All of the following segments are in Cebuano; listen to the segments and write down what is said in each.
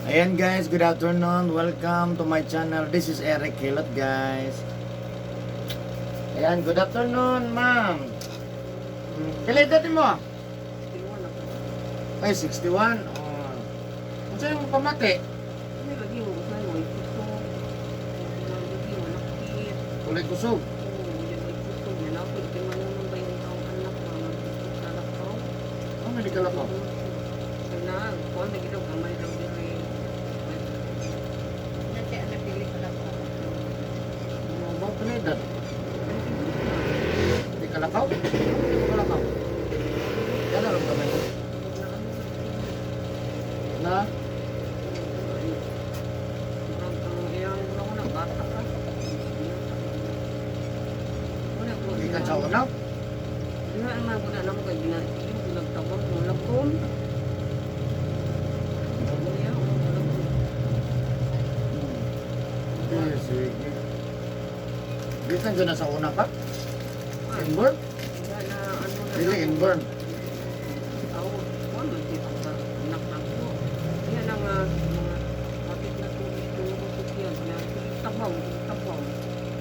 Ayan guys, good afternoon. Welcome to my channel. This is Eric Hilot, guys. Ayan, good afternoon, ma'am. Kailan dati mo? Ay, 61. Oh. Ano yung pamati? Kulay kusog. Oh, medical ako. Nati anak dili pala ko. Oh, bakit na edad? Hindi ka lakaw? Hindi ka lakaw. Yan na lang kami. Na? Hindi ka sa una? Di ba naman ko na alam kay gina yung nagtabang mo lakom. Niya, Sige, sige. Bisan dyan na sa una pa? Inborn? na ano na. Dili, inborn. Aw, kuan man siya ang anak na ko. Iya na nga mga kapit na tubig tulog ko siya na tabaw, tabaw.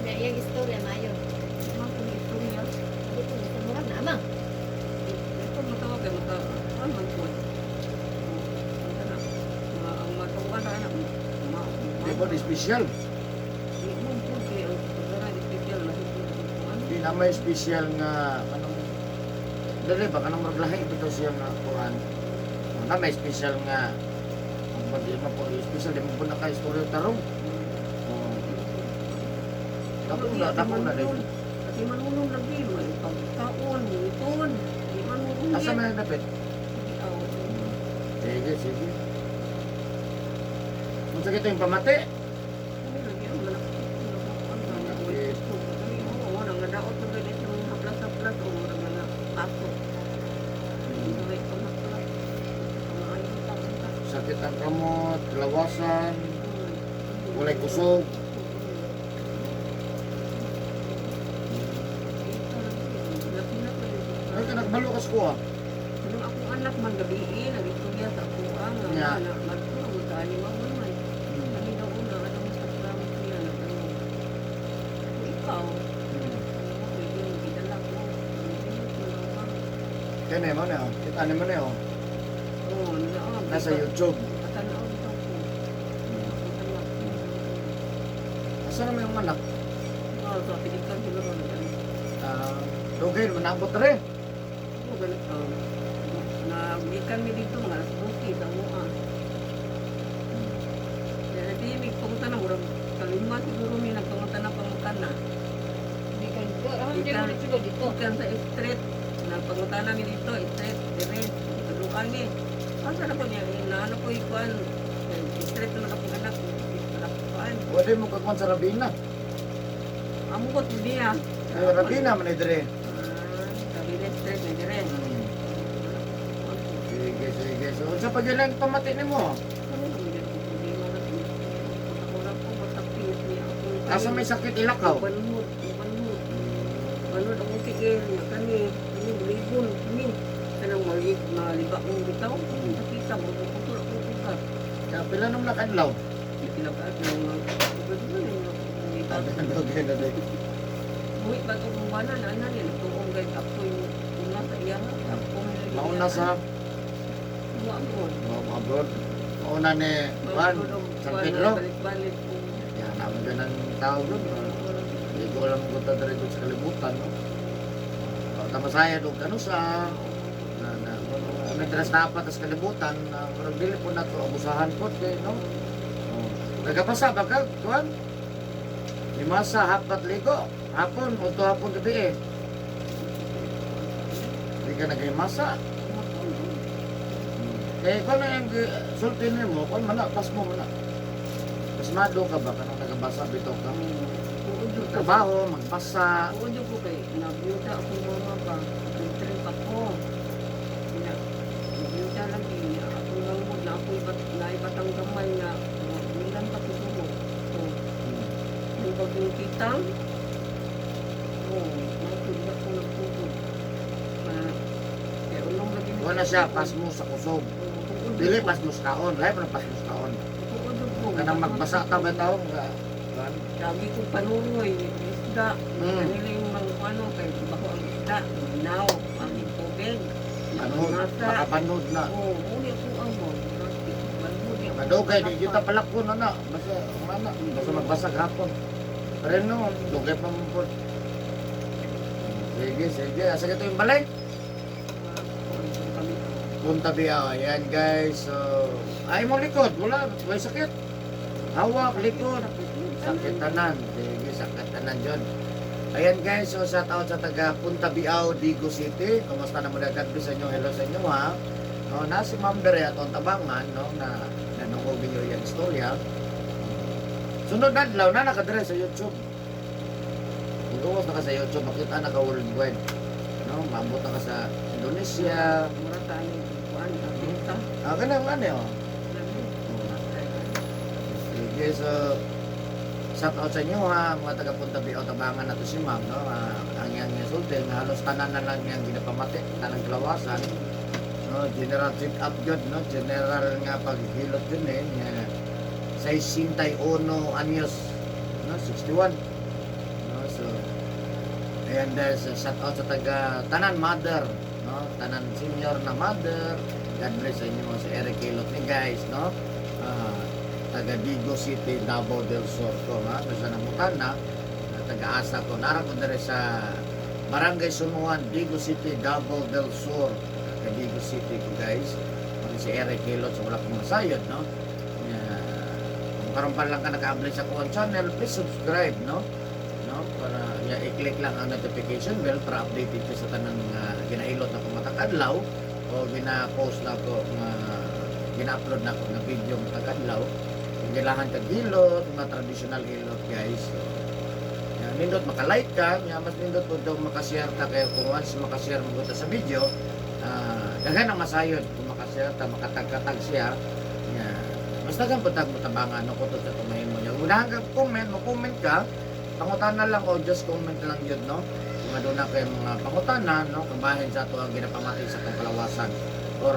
Na iyang istorya maayo. Mga kung istorya. Dito sa murag na amang. Ito matawag kay mata kuan man ko. Ang mga ang matawa na anak ma. Di ba special? Di mo po kay ang pagdara espesyal na kuan. Di na may special nga kanang dali ba kanang maglahi bitaw siya nga kuan. Na may special nga ang pag di mo po special di mo po naka-istorya tarong. Oh. Dako na dali. Ati manunong lagi may pagkaon, iton. Di manunong. Asa may dapit? Aw. Sige, sige. Unsa kito yung pamati? Kami lagi ang malakit. Oo, nangadaot na ganit yung haplas-haplas o murag na paso. Hindi ko haplas. Mga ayaw ta. Sakit ang kamot, lawasan, walay kusog. Ay, ka nagbalo ka sa kuha. Anong akong anak man gabi eh, nag-istorya sa ako ang na magturo sa ani man man. Kami daw una ano sa promise niya na ano. Kung ikaw, ano pwede mo gidala ko. Kaya na mo na, oh. Kita ni mo na, oh. Oo, na Nasa YouTube. Patanaw ito ko. Anak. Asa naman yung anak? Oo, sa pilikan siguro na ano. Ah, dugay, manabot rin. Oo, ganun. Nagikan mi dito nga, sa bukid, sa mua. Kaya di, may punta na, murag kalima siguro may nagpangunta na pangutan na. Di kan ko. Ah, di mo sila dito. Ikan sa street, nagpangutan na mi dito, street, dire, kaduan ni. Asa na ko niya, na ano ko ikuan, street na akong anak, anak kuan. Wala mo kakuan sa Rabina. Amo ko niya. Ay, Rabina man ay dire. Ah, Rabina street na dire. Sige, sige. So, unsa pa gyud ang pamati nimo? Asa may sakit ilakaw? Banhod, banhod. Banhod ang tiil niya kani, kani bulibon, kani. Kanang malig maliba kong bitaw. Nakita mo ko putol akong ugat. Kaya pila nung nakadlaw? Di pila ka adlaw nga. Ugad na niya. Dugay na dai. Buhi ba itong banan, ana niya, nagtuong gay ako yung una sa iya. Ako Mauna sa Mga abroad. mga abroad. Mauna ni Juan, San Pedro. Balik-balik. Yan, naman dyan ang tao doon. Hindi ko alam kung tadari doon sa kalibutan, no? Tamasaya doon kano sa na na na dapat sa kalibutan na murag dili po nato abusahan po kay no. Oh. Nagapasa ba ka kuan? Lima sa hapat ligo. Hapon, unto hapon gabi eh. Hindi ka nagimasa. Kaya kung na yung sulti mo, kung mana, pas mo mana. Pasmado ka ba? Kanang nagabasa, bitaw ka? Trabaho, magbasa. Oo, ko kay nabiyuda akong mama ba. Nag-trip ako. Ina, nabiyuda lagi. Akong nangod na ako ibat, naibatang gamay nga. Milan pa siguro. So, yung bagong kitang. Oo, mga ko nagtugod. Ma, kaya unong lagi. Wala siya, pas mo sa kusog. Oo, tungod Dili ko. pas mo sa kaon, lahi pa ng pas mo sa kaon. Kanang magbasa ta ba tawo nga kuan? Lagi kong panunoy, isda. Kanila yung mga ano, kay baho ang isda. Now, ang tubig. Panood, Nasa. makapanood na. Oo, muli ako ang mo. Manhod ako. Madugay di kita palakon na na. Basta mana, basta magbasa gapon. Pero no, dugay pa mo po. Sige, sige. Asa ka yung balay? Punta biya. Ayan guys. So, ay mo likod. Wala, may sakit. Hawak, likod. Sakit tanan. Sige, sakit tanan yun. Ayan guys, so shout out sa taga Punta Biao, Digo City. Kumusta na mo na God bless sa inyo. Hello sa inyo ha. No, na si Ma'am Dere atong tabangan no na nanungog ninyo yung istorya. Sunod na adlaw na nakadere sa YouTube. Kung gawas na ka sa YouTube, makita na ka worldwide. No, maabot na ka sa Indonesia. Mura tayo, kuan, kapita. Ah, ganun ano oh. Sige, so shout out sa inyo ha, mga taga Punta Biao, tabangan na to si Ma'am, no? Ah, ang iyang insulti, nga halos tanan na lang niyang ginapamati, tanang kalawasan. No, general check up yun, no? General nga paghilot yun eh, nga 61 anyos, no? 61. No, so ayan dahil sa shout out sa taga Tanan Mother, no? Tanan Senior na Mother. God bless sa inyo mga si Eric Hilot ni guys, no? Ah, taga Digo City, Davao del Sur ko, ha? Basta namutana, taga-asa ko. Nara ko dere sa Barangay Sunuan, Digo City, Davao del Sur. Taga Digo City ko, guys. Pati si Eric Hilot, so wala kong masayod, no? Nga, kung karon pa lang ka naka-apply sa kuang channel, please subscribe, no? No? Para ya, i-click lang ang notification bell para updated ka sa tanang ginailot na kumatag adlaw o gina-post na ko nga gina-upload na ko nga video matag adlaw. Kung kailangan kag hilot, mga traditional hilot guys. So, ya, nindot maka-like ka, ya, mas nindot po daw makashare ta kayo kung once makashare mo sa video, daghan ang masayod kung makashare ta, makatag-katag siya. Ya, mas daghan po tag matabangan no kutob sa tumahimo niya. Kung daghan kag comment, mo comment ka, pangutana lang o just comment lang yun, no? Kung aduna kay mga pangutana, no? Kabahin sa ato ang ginapamati sa atong kalawasan. Or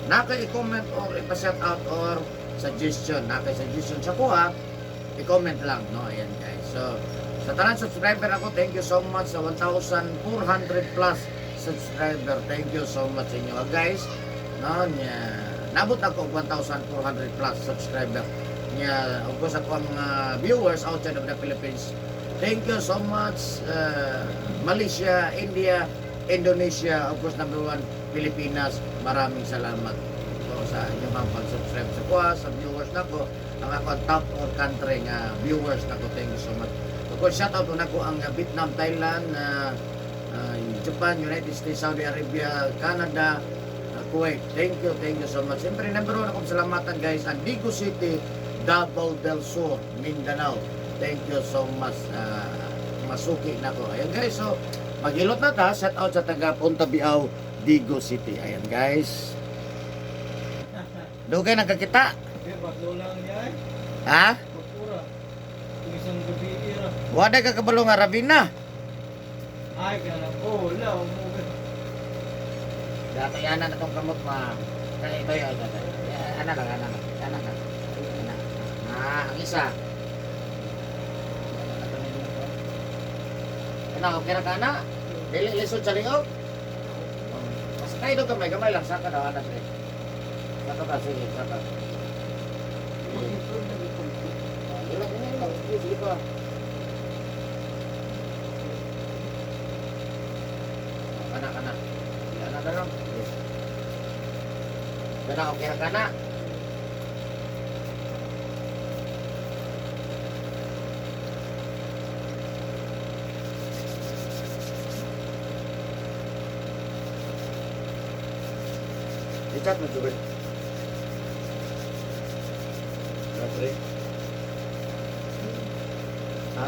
na kay i-comment or ipa-shout out or suggestion. Na kay suggestion sa kuha, i-comment lang, no? Ayan guys. So, sa tanan subscriber ako, thank you so much sa 1,400 plus subscriber. Thank you so much sa inyo, ah, guys. No, nya, nabot ako og 1,400 plus subscriber. Nya, of course, ako ang mga viewers outside of the Philippines. Thank you so much, Malaysia, India, Indonesia, of course, number one, Pilipinas. Maraming salamat po sa inyong mga pag-subscribe sa kuha, sa viewers nako, ang ako ang top or country nga viewers nako. Thank you so much. Of course, shout out nako ang Vietnam, Thailand, Japan, United States, Saudi Arabia, Canada, Kuwait. Thank you so much. Siyempre, number one akong salamatan guys, ang Digo City, Davao del Sur, Mindanao. Thank you so much. Masuki na ko. Ayan guys, so maghilot na ta. Shout out sa taga Punta Biao, Digo City. Ayan guys. Dugay nagkakita. Eh, batlo lang niya eh. Ha? Pagpura. Kung isang gabi ira. Wala ka kabalo nga Rabina. Ay, kaya lang. Oh, wala. Umuga. Dati ana na tong kamot ma. Kaya ito yun. Ana lang, ana lang. Ana lang. Ana. Ah, ang isa. Ana, okay ra ka na? Dili lisod sa liog. Mas tayo do gamay, gamay lang saka daw ana pre. Saka ba sige, saka. Ilok ini lang, sige, sige pa. Kana kana. Ana na lang. Yes. Kana okay ra ka na? I-chat mo, Jubel. Pre. Ha?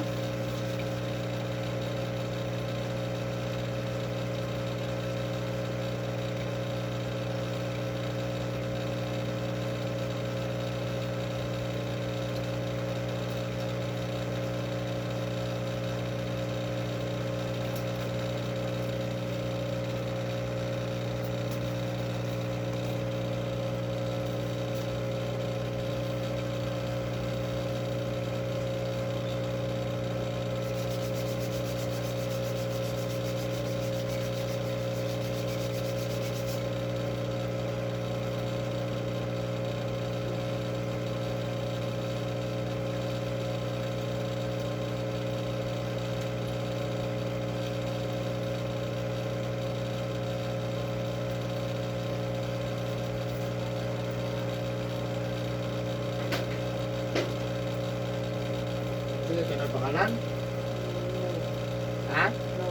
Sige, kinabakalan. Ha? No.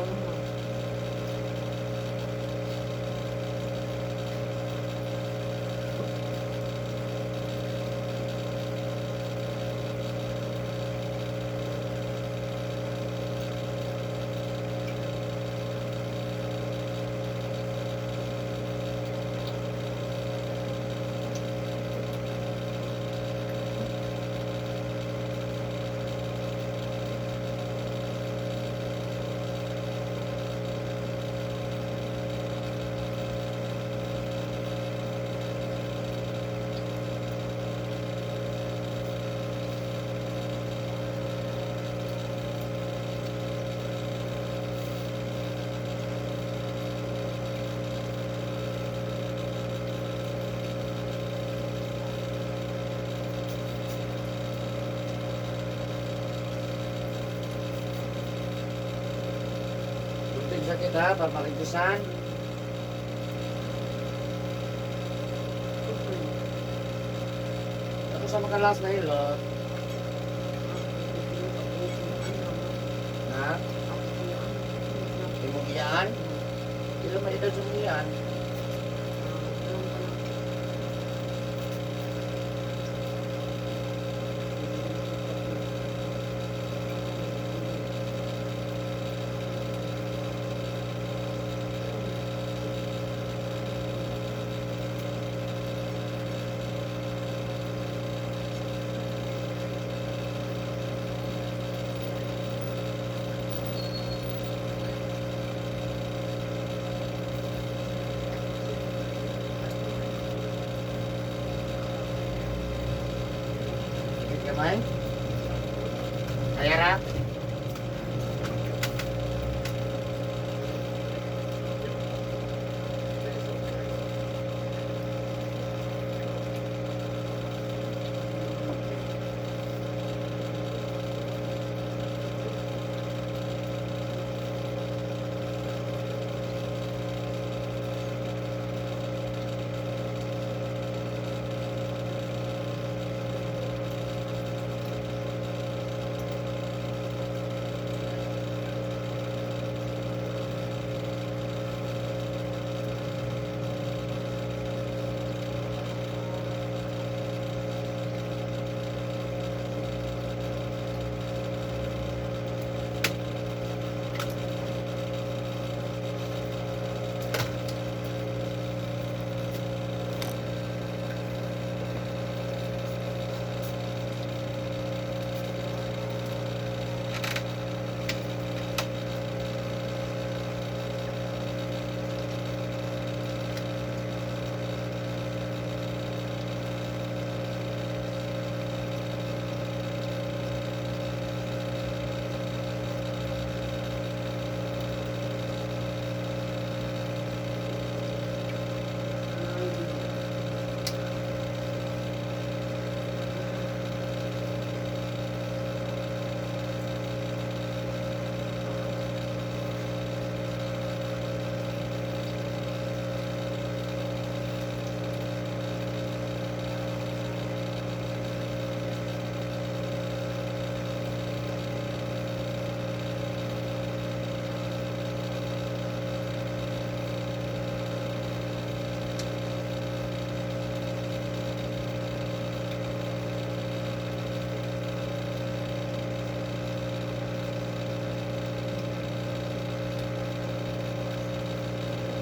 Kunting sakit ha, papakintusan. Ako sa makalas na hilot. Ha? Imong iyaan? Ilo may edad sa mong iyaan? Sakit kamay? Kaya ra?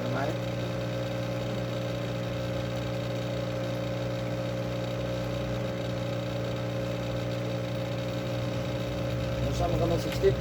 Kamay? Kung saan ka mag 62,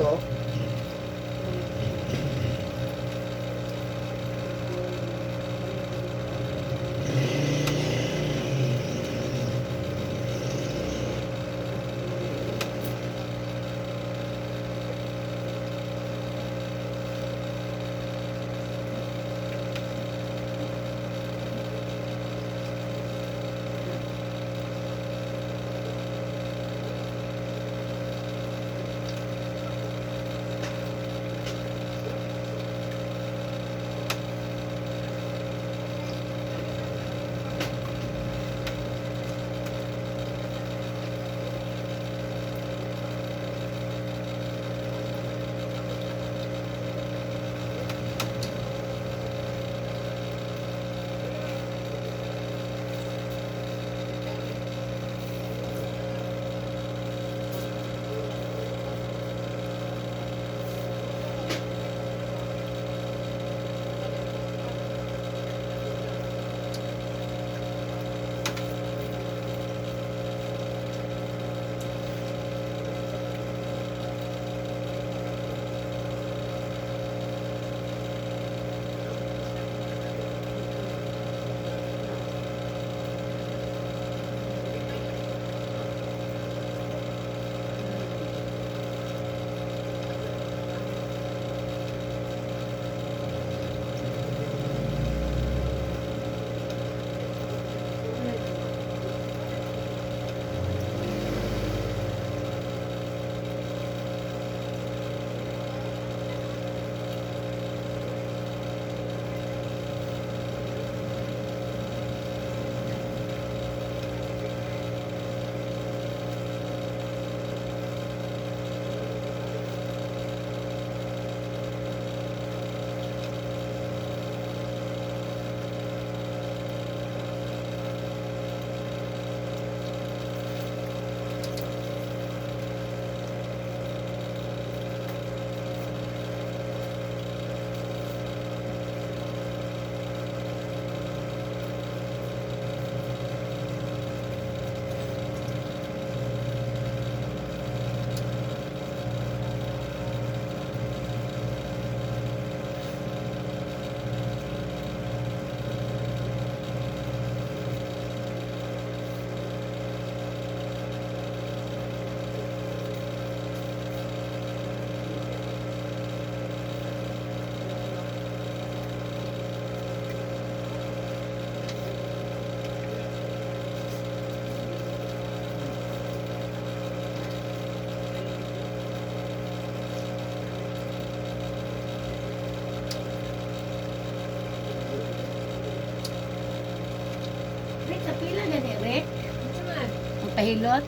Pahilot.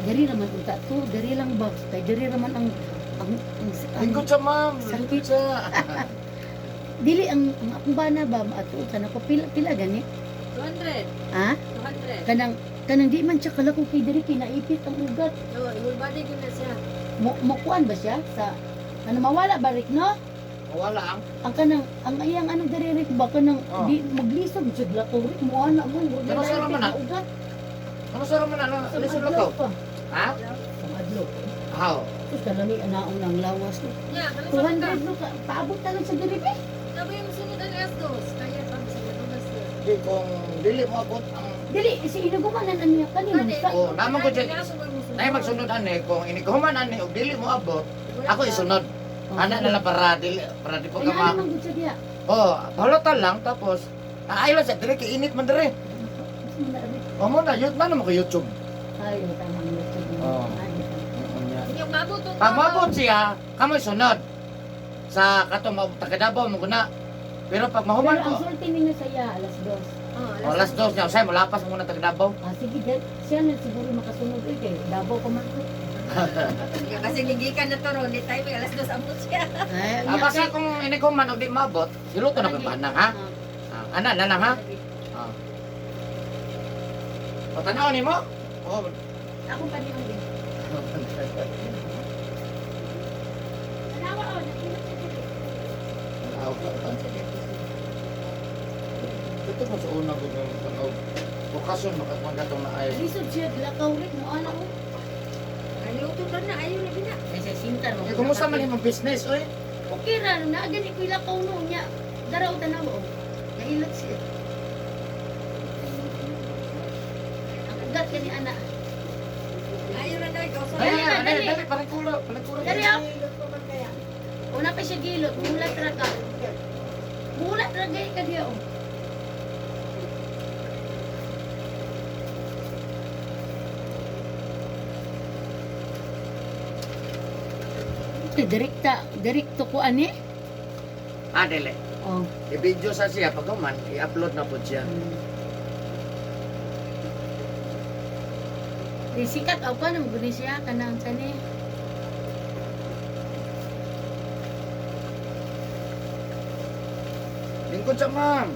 Diri naman unta to, diri lang box kay diri naman ang Lingkod sa ma'am. Sakit. Lingkod sa. Dili ang akong bana ba maato kana ko pila pila gani? 200. Ha? 200. Kanang kanang di man siya kalako kay diri kay naipit ang ugat. Oh, whole body ko na siya. Mo mo kuan ba siya sa ano mawala ba Rick, no? Wala ang. Ang kanang ang iyang anong diri Rick ba kanang Oh. di maglisod jud lakaw Rick mo ana mo Pero sa naipit naman, ang ugat. Ano sa raman ano? Sa Lisod adlaw lakaw. pa. Ha? Sa adlaw. How? Sus kalami anaon ang lawas no. Ya, kano sa 200 no ka, paabot na lang sa diri be. Sabi yung sunod ang alas dos. Kaya pa sa alas dos. Di kung dili mo abot ang Dili si inugumanan ang niya kanina sa Oh, naman ko dyan. Nay magsunod ani kung iniguman ani og dili mo abot, ako isunod. Ana na lang para dili para di po ka Kaya ma. ano man gud siya diya. Oh, balota lang tapos ay lang sa dili kay init man dire. Mas mo na Rick. O mo na yut man mo kay YouTube. Ay, oh, tama ang YouTube. Oh. Ay, Yung mabot ang Pag mabot siya, kamo isunod. Sa kato mo taga Davao mo guna. Pero pag mahuman Pero ko, ang sulti ninyo sa iya, alas dos. Oh, oh, alas dos niya, usay mulapas mo na taga Davao. Ah, sige, dyan. Siya na siguro makasunod. Uy, kay Davao pa man ko. Kasi gigikan na to ron, di tayo may alas dos abot siya. Ay, Ah, basta kung iniguman og di mabot, siluto na ko na ha. Ah, ana na lang ha. Ah. O tanaw nimo? Oh. Ako pa niyo. Tanawa, oh, nagilot siya diri. Ito mo sa una ko yung tanaw. Bukason makatong na ay. Lisod siya, lakaw rin. Mo, ana, oh. Ay, luto na na, ayaw na gina. Ay, sa sinta, no. Eh, kumusta man imong business oy? Okay ra, no, naa gani ko'y lakaw no niya. Daraw tanawa, oh. Nahilot siya. Ang ugat kani ana. Ayaw na na, ikaw sa Ay, Dali na, ay, dali. dali, parang kulo, parang kulo. Dali, ah. Una pa siya gilot, mulat ra ka. Mulat ra gay ka diya oh. Direkta, direkto ko ani. Ah, dili. Oh. I-video sa siya pag human, i-upload na po siya. Di sikat aw ka nang guni siya kanang kani. Lingkod sa ma'am.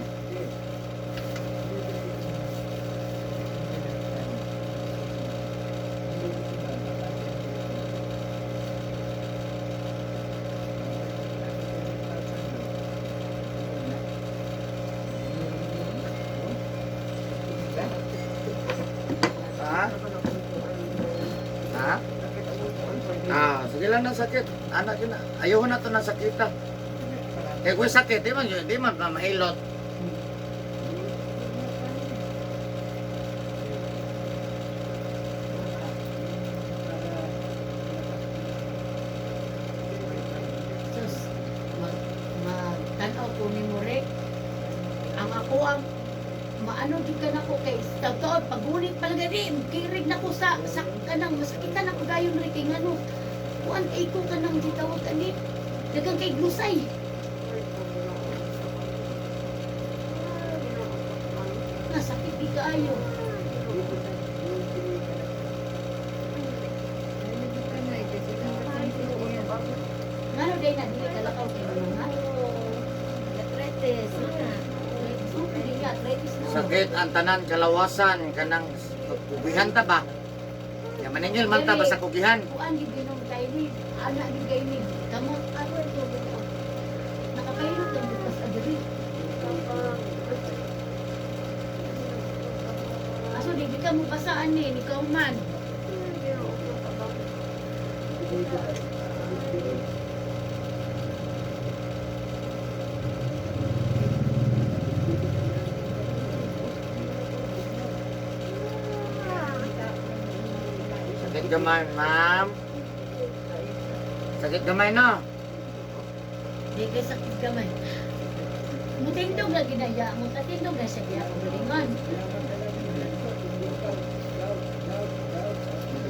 Ha? Ha? Ah, sige lang na sakit. Anak yun na. Ayaw na to na sakita. Eh, kung sakit, di man na mahilot. Sus, mag magtan-aw ko ni Murek. Ang ako ang maano gyud ka nako kay tawtawd pagulit pa lang gani kirig nako sa kanang masakitan ako dayon ri kay ngano kuan kay ko kanang gitawag ani daghang kay glusay. Nga sakit di kaayo. Ngano day na dili ka lakaw kay mga Arthritis, na. Super di nga arthritis na. Sakit ang tanan kalawasan kanang kugihan ta ba? Ya maningil man ta ba sa kugihan? Kuan gyud ginom kay ni ana gyud kay ni kamot ano ito gud nakapahilot ang bukas adiri. Aso di ka mo basaan ni ni kauman. Sakit gamay, ma'am. Sakit gamay no. Di kay sakit gamay. Mutindog na ginaya mo katindog na siya diya kagalingon.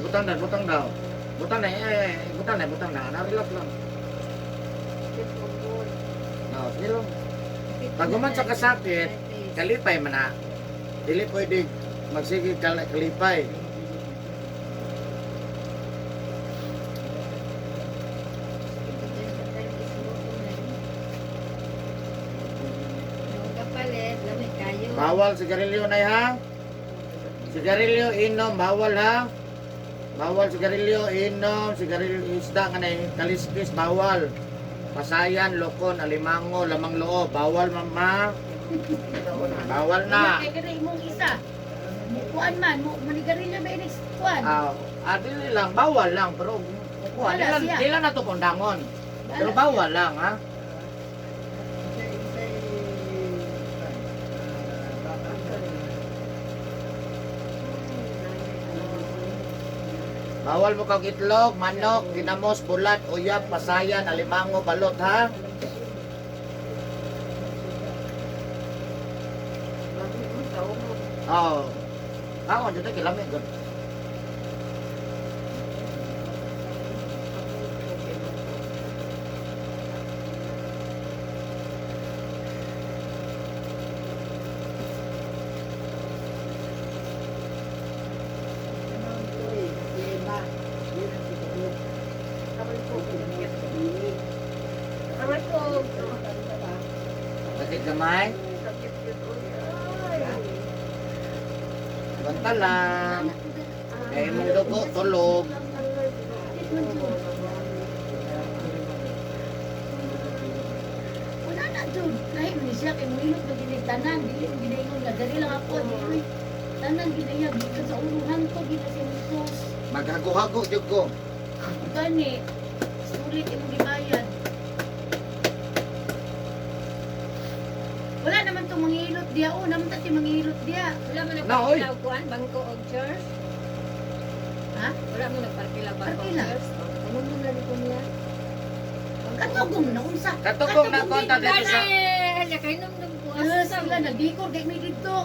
Butang na, butang daw. Butang na, eh, butang na, butang na. Na-relax lang. No, sige lang. Pag human sa kasakit, kalipay man na. Dili pwede Magsige kalipay. Yung kapalit, lamig kayo. Bawal sigarilyo na ha. Sigarilyo inom bawal ha. Bawal sigarilyo inom, sigarilyo isda nga nay kaliskis bawal. Pasayan, lokon, alimango, lamang loob, bawal mama. Bawal na. Kay kani imong isa. Kuan man, mo manigarilyo ba inig kuan? Ah, ah, dili lang bawal lang pero kuan Wala dili, siya. dili na to kondangon. Pero bawal lang ha. Bawal mo kag itlog, manok, ginamos, bulat, uyap, pasayan, alimango, balot ha. Oo. Ako dito kilami gud. Aray ko. Sakit gamay. Sakit yun. Ay. Banta lang. Kay imong dugo tulog. Wala na jud. Lahi man siya kay mohilot na gini tanan, dili mo ginaingon nga dali lang ako, dili. Tanan ginaya gikan sa uluhan ko gina si Jesus. Maghago-hago jud ko. Gani, sulit imong gibayad. Wala naman tong manghilot diya. Oh, naman ta ti manghilot diya. Wala mo Na, oy. nagparkila og kuan, bangko og church. Ha? Wala mo nagparkila bangko og Parkila? church. Ano mo lagi ko niya? Katugong na unsa? Katugong na konta dito sa Gani, hala kay num ko Yes, asa. sila nagdikor kay may didto.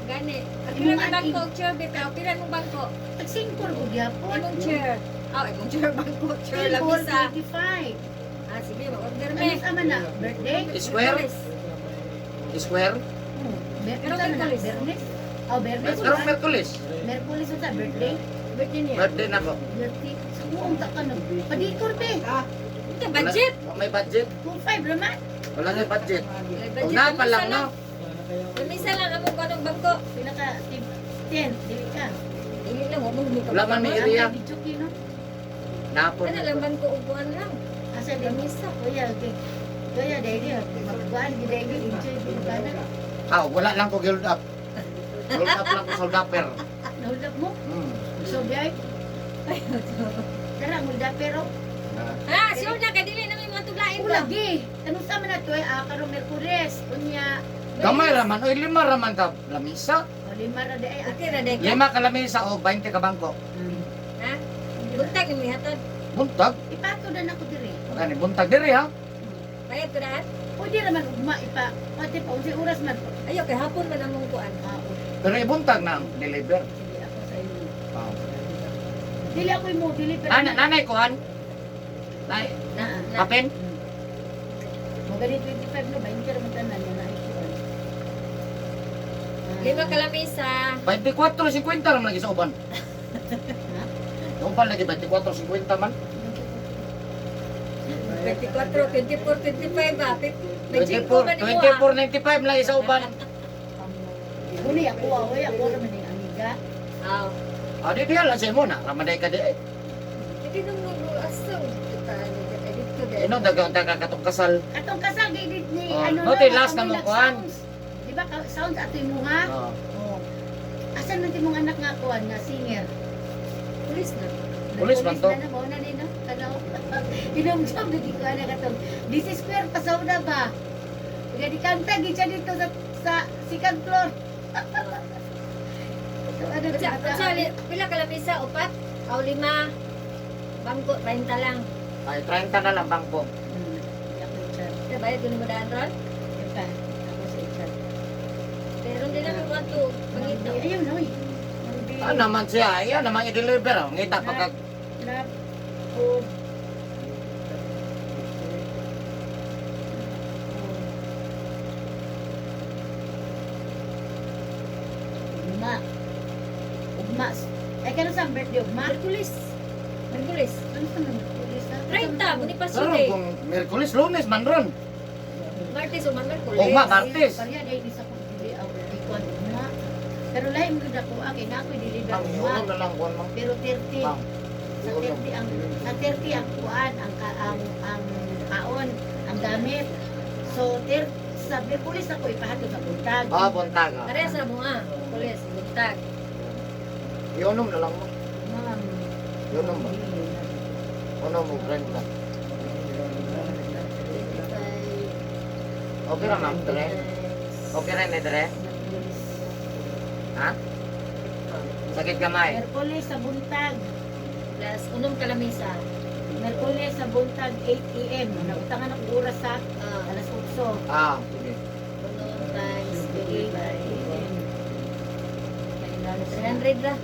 Gani. Parkila Imong mo bangko ating- og chair, be, pero pila mong bangko? Tag 5 ko gyapon. Imong chair. Ah, imong chair bangko, chair 4, lamisa. 25. Ah, sige, mag-order Ano me. sa man na? Birthday? Square? Square. Oh, Pero unsa man na? Merkulis. Bernes? Oh, Bernes. Karong Merkulis. Merkulis unsa birthday? Birthday niya. Birthday na ko. Birthday. Suong ta ka nag. Padikor be. Ito, budget. Wala, may budget. 25 raman. Wala na budget. May Og budget. na pa lang no. Lamisa lang among kanong bangko. Pila ka 10, dili ka. Dili lang, wa mo gumi ka. Wala man may area. Video kino. Napon. Ano lang bangko og kuan lang. Asa din Lamisa. Kuya, okay. Kuya, dahil magkuhan, dahil enjoy din ka na. Ah, wala lang ko gild up. Hold up lang ko sa dapper. Nahold up mo? So, biyay. Tara, hold up, pero Ah, sure na kay dili na may mga tuglain ba. ulagi. Anong sa man na to eh, ah, karong Merkulis. Unya, Gamay raman oy lima raman ka lamisa. o lima ra di ay. ah. Okay ra dek. Lima ka lamisa o 20 ka bangko. Ha? Buntag ni hatod. Buntag. Ipato na nako diri. Gani buntag diri ha. Bayad ko daan. Pwede raman ugma ipa. Pati pa unsay oras man. Ayo kay hapon man among kuan. Ah, oh, Pero ibuntag na ang deliver. sige ako sa inyo. Oh. Dili ako mo dili pero Nanay, nanay kuhan. Nay, Naa. kapin. Mo gani 25 no 20 raman tanan na ay kuan. Ah, Lima ka lamisa. 24.50 raman lagi sa uban. Uban lagi 24.50 man. 24, 24, 25 ba? May 5 man nimo ah. 24.95 lagi sa uban. Uli ako ah, oy, ako raman ning amiga. Aw. Ah, di diha lang sa imo na. Ramaday ka di. eh. Hindi nung nung aso. Dito dito. Ino dagang taga katong kasal. Katong kasal gay ni ni Oh, ano no, te, na, last amoy na mo kuan. nag-sounds. Di ba sounds ato imo ha? Oh. Oh. Asan man ti mong anak nga kuan nga singer? Pulis na. Pulis man to. Na na, mao na ni no. Kanaw. Inumsam na di ko ana katong this is square pasaw na ba? Gani kanta gid siya dito sa second floor. So, ano Unsa unsa pila ka lamisa? Upat? Aw lima. Bangko 30 lang. Ay 30 na lang bangko. Ako chat. Kaya bayad ko nimo daan ron. Yan pa. Ako sa chat. Pero hindi namin kuan to pangita. Ayun, oy. Ano naman siya? Iya naman i-deliver. Oh. Ngita pagka Na po. Lima. Ugma. Ay kano sa birthday ugma? Merkulis. Merkulis. Ano sa Merkulis? 30, Bonifacio Karon Day. kung Miyerkules, Lunes man ron. Martes o man Merkulis. Ugma, Martes. Pareha dahil isa kong dili ang ikuan ugma. Pero lahi mo gyud ako ah, kay na ako'y deliver Ma'am, ugma. iunom na lang kuan ma'am. Pero 30 Ma'am, sa 30 ang sa 30 ang kuan ang ang ang kaon, ang gamit. So 30 sa Merkulis ako ipahatod sa buntag. Ah, buntag. Ah. Parehas na mo ah. Merkulis, buntag. Iunom na lang mo. Ma'am. Iunom ba? Unom mo, friend ka. Okay ra ma'am, dre. Okay ra ni dre. Ha? Sakit gamay. Merkulis sa buntag. Plus, unom ka lamesa. Merkulis sa buntag 8 a.m. Nautangan ako oras sa Ah, alas 8. Ah, sige. unom times 8 8. a.m. 300 ra.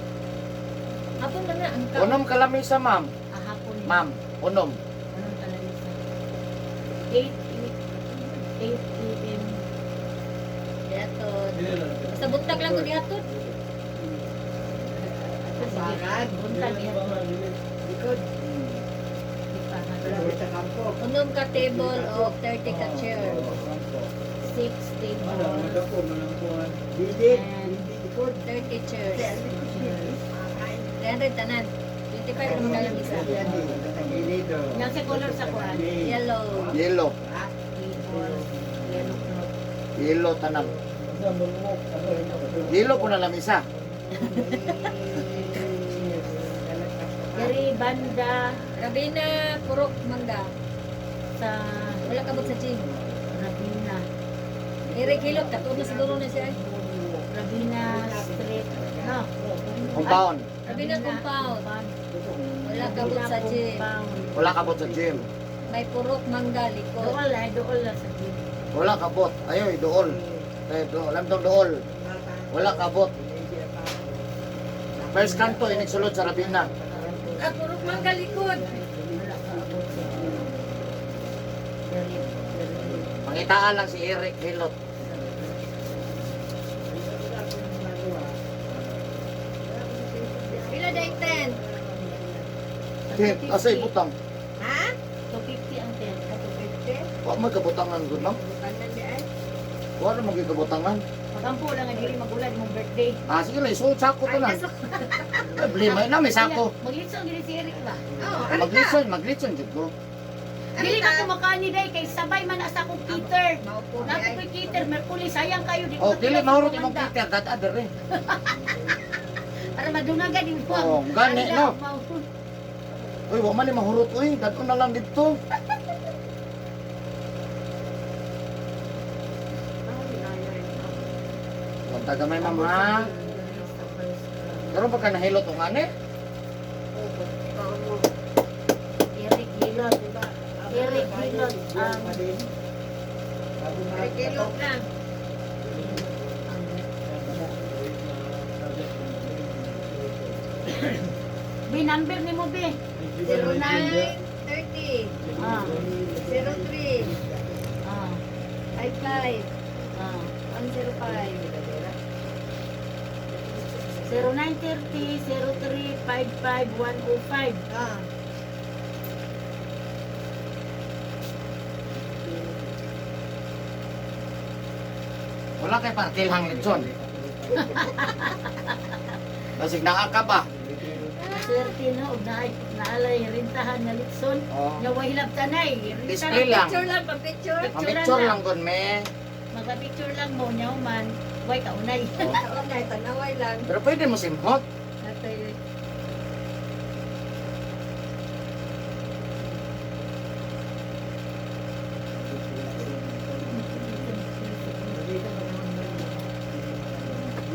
Hapon man na ang kaon. Unom ka lamisa, ma'am. Ah, hapon. Ma'am, unom. Anong kalamisa? 8 8 a.m. Diatod. Basta buntag lang ko diatod. Sige, buntag yan. Likod. Ipahatod. Sa kampo. Unom ka table o 30 ka chair. 6 tables. Didi, And didi likod. 30 chairs. 300 tanan. 25 naman ka lamisa. Nasa color sa kuan. Yellow. Yellow. Table, yellow cloth. Yellow tanan. Yellow po na lamisa. Diri banda Rabina, purok, mangga. sa Wala kabot sa gym. Rabina. Eric Hilot, katuon na siguro na siya. eh. Rabina Street. No. Compound. Rabina compound. Wala kabot sa gym. Compound. Wala kabot sa gym. May purok, mangga, likod. Dool ay dool lang sa gym. Wala kabot. Ayoy, dool. Eh, dool. Alam tong dool. Wala kabot. First kanto, inigsulod sa Rabina. Ah, purok, mangga, likod. Wala kabot sa gym. Diri diri. Mangitaan lang si Eric Hilot. Pila day 10? Tent, asa ibutang? Ha? 250 ang tent. 250? Wa magkabutangan gud ma'am. Bukanan di ay. Wa na magkabutangan. Pagampo lang nga dili magulan imong birthday. Ah, sige lang, isuot sako to Ay, lang. nasa. Problema na may sako. Maglitson gini si Eric ba? Oh, Maglitson, maglitson jud ko. Dili ka kumakani day kay sabay man asa kong Peter. Maupo di Napo ay. ko'y Peter, Merkulis, sayang kayo di ko Oh, dili katulad sa mahurot imong kumanda. Peter dad adere. Para madungagan din po. Oh, gani no. Uy, wa man ni mahurot uy, dadon na lang didto. Banta gamay ma'am ha. Pero pagka nahilot og ani, Eric Hilot. Eric Hilot. Ang Eric Hilot lang. B, number ni mo, B. 09 30 Ah, 03 ah, 55 ah. 105. 0930 0355 105. Ah. wala kay partilhang litson. Basig naa ka ba? Swerte no, og naay naalay rintahan nga litson. Oh. Nga way hilab tanay. Rintahan. Display lang. Picture lang, pa-picture. Ang picture lang gon me. Magpa-picture lang mo nyaw man, way kaunay. Oh. Okay, tanaway lang. Pero pwede mo simhot. Natay.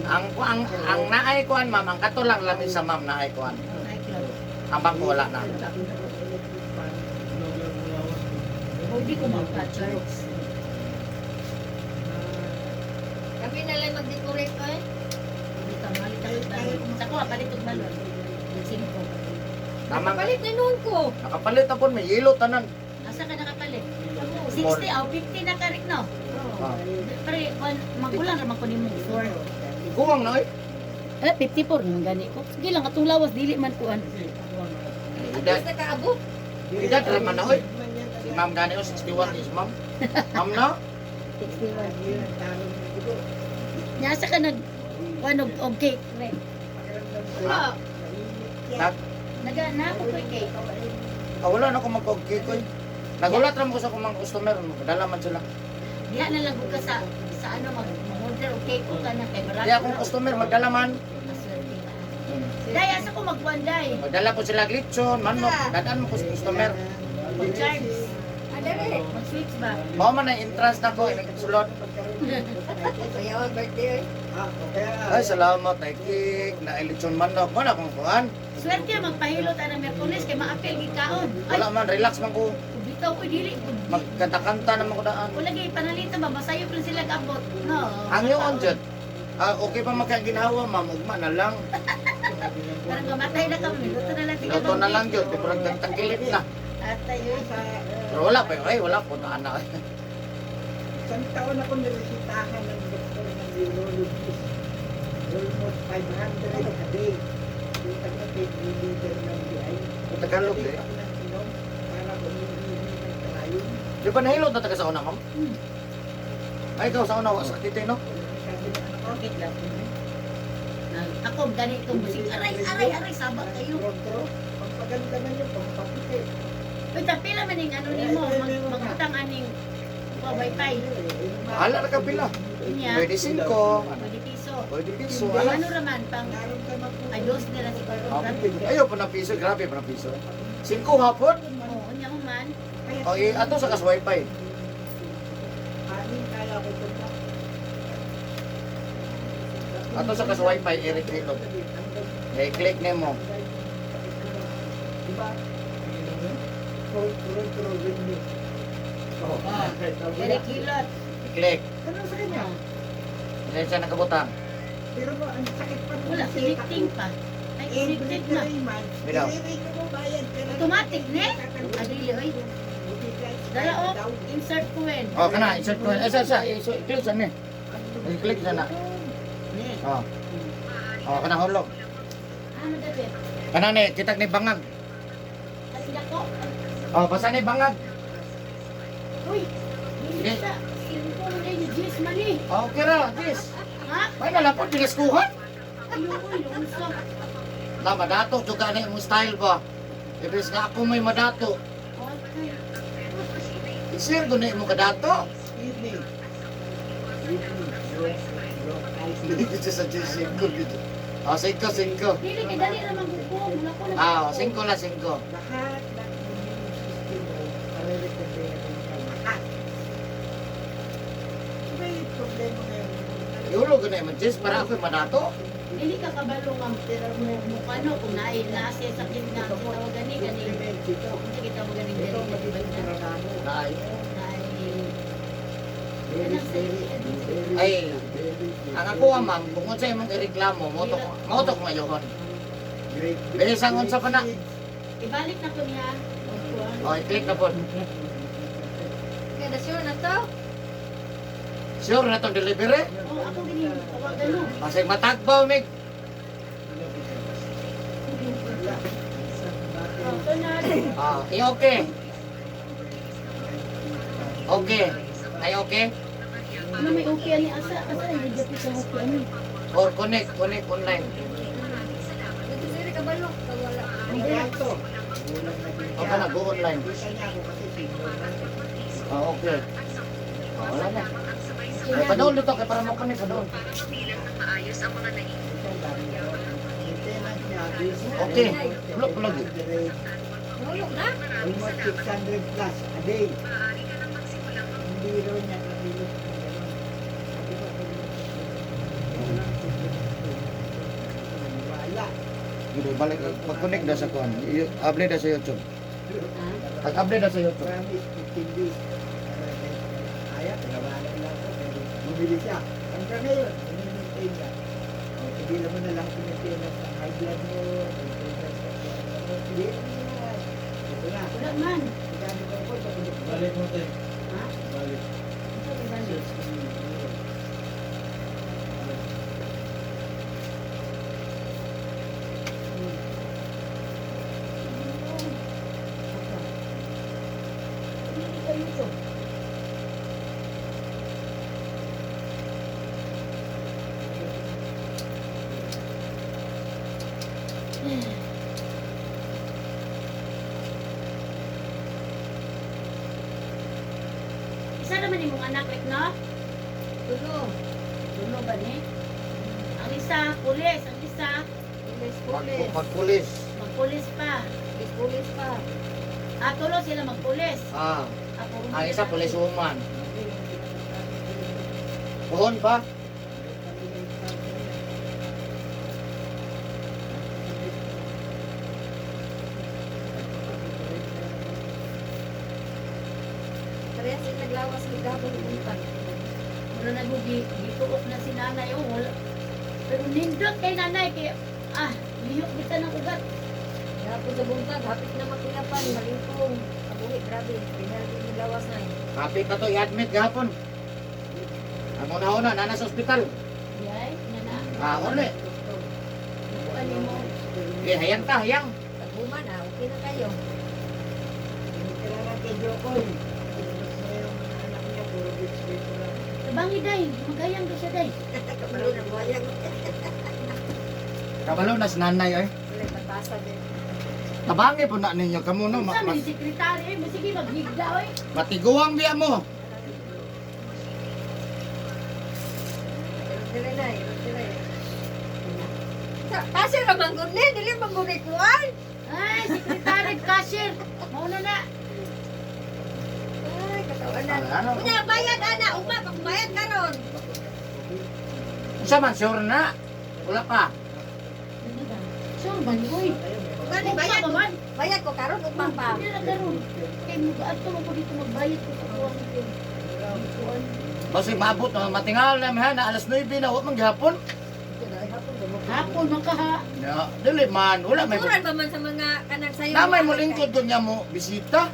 Ang naay kuan ma'am, ang kato lang lamin sa ma'am naay kuan. Ay, club. Ang bangko wala na. O, di ko magpa-church. Kami na lang mag-decorate ko eh. Dito, malit ang balon. Sa ko, palit og balon. Singko. Tamang Palit na noon ko. nakapalit na po may yelo tanan. Asa ka nakapalit? 60 o 50 na karik no? Ah. Pre, magulang raman ko nimo 4. Kuwang na oy. Eh, 54 naman gani ko. Sige lang, atong lawas, dili man kuan. Edad, Tapos nakaabot. edad raman na oy. Si ma'am gani o 61 is ma'am. Ma'am na? 61. Nasa ka nag, kuan og og cake, re. Ha? Nag, Naga, na ako ko'y cake. ah, wala na ko mag-cake oy. Nagulat ra mo ko sa akong mga customer, magdala man sila. Diha na lang ko ka sa ano, mag-order og cake ko ka na kay barato. Kaya akong customer magdala man. Maswerte ka. Day, asa ko magkuan, day? Magdala po sila lechon, manok, dadaan mo ko sa customer. Mag-charge. Adere. Mag-switch ba? Mao man ang entrance na ko, sulod. Kaya ang birthday oy. Ay, salamat, na cake, na lechon manok, wala akong kuan. Swerte magpahilot ang Merkules kay maapil gikaon. Ay, Wala man, relax man ko. bitaw ko dili. Magkanta-kanta naman ko daan. Wala gay panalita ba masayop lang sila kaabot. No. Ang yun jud. Ah, okay pa makaginhawa, ma'am, ugma na lang. Parang mamatay na kami, luto na lang Luto na lang jud, kay parang tagtagilip na. Atay oy. Pero wala pa, ay wala po taan na. Isang taon ako niresitahan ng doktor ng urologist. Almost 500 a day. Kita niya kay leader ng BI. Tagalog eh. Ako ng inom para umiihi ng kalayo. Di ba nahilot na taga sa una, ma'am? Ay, ikaw sa una, wa sa titi, no? Sabi ng anak ko, Okay lang. Ako ganito musik aray aray aray sabak kayo. Kontro, pampaganda man yun, pampaputi. Uy, tapila man ning ano nimo magbutang aning wa wifi. Bahala na ka pila. Niya. Pwede 5, Pwede piso. pwede piso. Ang Ala. ano raman pang ay dos nila siguro. Ayaw pa na piso, grabe pa na piso. 5 hapon? Oo, nya man. O, eh, ato sa kas wifi. Anin kaya ko ito na. Ato sa kas wifi, Eric Hilot. Eh, click nimo. Diba? Control with me. Oh. Eric Hilot. I-click. Ano sa kanya? Hindi siya nakabutang. Pero mo, ang sakit pa nung Wala, reseta connecting ko. pa. Ay, Every connected na. 3 months, Bilaw. i-rate mo bayad ka na. Automatic, ne? Adili, oy. Dala, oh. Insert ko, eh. Oh, kana insert ko. Eh, sa sa, eh, so, click sa ni. I-click sa na. Ne. Oh. Oh, kana hulog. Ano dapat? Kana ni, kitag ni bangag. Kasi dako. Oh, basta ni bangag. Uy, dili sa singko na yung G's man eh. Oh, okay ra, this. Ha? May nalapot pinaskuhan. Ayo, uy, lunsa. Na madato juga ni imong style ba. Ibis nga ako may madato. Okay. I-share ko na imong kadato. Evening. Evening. Hindi ko sa singko gito. Oh, singko, singko. Dili kay dali ra man ko. Wala ko na. Ah, singko na singko. Lahat ng immune system mo, pare-recover ka. Lahat. May problema ngayon. Iulog ko na imong Jess para ako'y madato. Dili ka kabalo nga mo mo kano kung naay na siya sakit nga tawag gani gani. Supplement ito. Unsa kita mo gani Ito gani magiging trabaho. Ay, Naay Very, very, very, Ay, very, ang ako ah, ma'am, kung unsa imong ireklamo, mo to mo to kung ayokon. Great. Bilis ang unsa pa na. Ibalik na ko niya. Oh, i-click na po. Kaya na sure na to. Sure na tong delivery. Oh, ako gani tawagan mo. Kasi matagbaw mig. Oh, to na. Ah, i-okay. Okay. Ay okay. Ano may okay ani asa asa yung japit sa okay ani. Or connect, connect online. Dito sir kabalo. Wala. Ito. O ka na, go online. Kita niya ako kasi senior na. Ah, okay. Ah, wala na. Ay, padoon dito kay para mo connect padoon. Ito, ang dami ko. Maintenance niya, basic. Okay. Bulok, bulok. Hulog na. Almost 600 plus a day. Hindi raw niya kabilot ng gano'n. Sabi ko, kung lang, wala. Dito balik pag-connect na sa kuan. Upload na sa YouTube. Pag-upload na sa YouTube. Promise, 15 days. Kaya, tinawanan lang ako. Pero bumili siya. Hanggang ngayon, nami-maintain niya. O, tigilan mo na lahat yung maintenance ng high blood mo, maintenance ng ano, tigilan mo na lahat. Ito na. Wala man. Gamit ko ito. Balik mo tayo. Ha? Balik. Ito ibalik. Search ko. YouTube. Isa naman imong anak, Rick, no? Tulo. Tulo ba ni? Ang isa, pulis. Ang isa, Pulis, pulis. Magpulis. magpulis pa. Pulis, pulis pa. Ah, tulo sila magpulis. Ah, Ako, ang isa pulis woman. Puhon pa. Parehas sila naglawas gihapon buntag. Mura na gugi, gituok na si nanay. Oh, wala. Pero nindot kay nanay, kay, ah, lihok bitan ng ugat. Gihapon sa buntag, hapit na makuyapan, malingkong. Kabuhi, grabe. Pinaldi naglawas na eh. Kapit na to i-admit gahapon. Ang una-una, nana sa ospital. Yay, nana. Ah, uli. Nakuha ni mo. Eh, hayang ta, hayang. Paghuman ah, okay na kayo. Kailangan kay Jokoy. Mas na yung mga anak niya, puro beach dito lang. Tabangi day, maghayang do siya day. Kabalo na buhayag. Kabalo na si nanay ay. Wala patasa din. Tabangi po na ninyo kamo no. Unsa man yung sekretary, eh, sige maghigda oy. Matiguang biya mo. Dire na eh, dire. Kasi ra man gud ni, dili man gud ni kuan. Ay, sekretary, cashier. Mauna na. Ay, katawanan. Ano? Unya bayad ana, ugma pag bayad karon. Unsa man sure na? Wala pa. Sure man, oy. Ugma ni bayad. Ugma ba man? Bayad ko karon ugma pa. Hindi na karon. Kay mugaadto mo ko dito magbayad ko sa kuwang ko. Basta maabot na matingal na ha na alas 9 na wa man gihapon. Hapon man ka ha. Ya, dili man wala may Turan ba man sa mga kanang sayo? Namay mo lingkod doon niya mo bisita.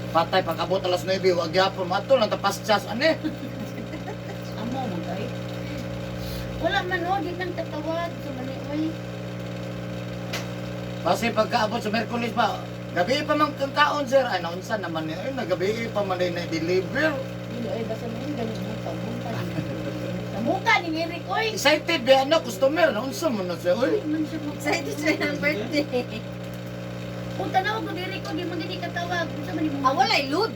Patay pag abot alas 9 wa gihapon mato lang tapas chas ani. Amo man kay. Wala man oh, di nang tatawag sa mani oy. Basta pagkaabot sa Merkulis pa, gabi pa man kang kaon sir. Ay naunsa naman ni ay nagabi pa man na deliver. Dili oy basta mo ganun mo pagbunta. Sa muka ni Eric oy. Excited ba na customer naunsa man na siya oy. Oy, man siya mag- Excited siya ng birthday. Kung tanaw ko diri ko di man gani katawag. Unsa man imo? Ah, walay load.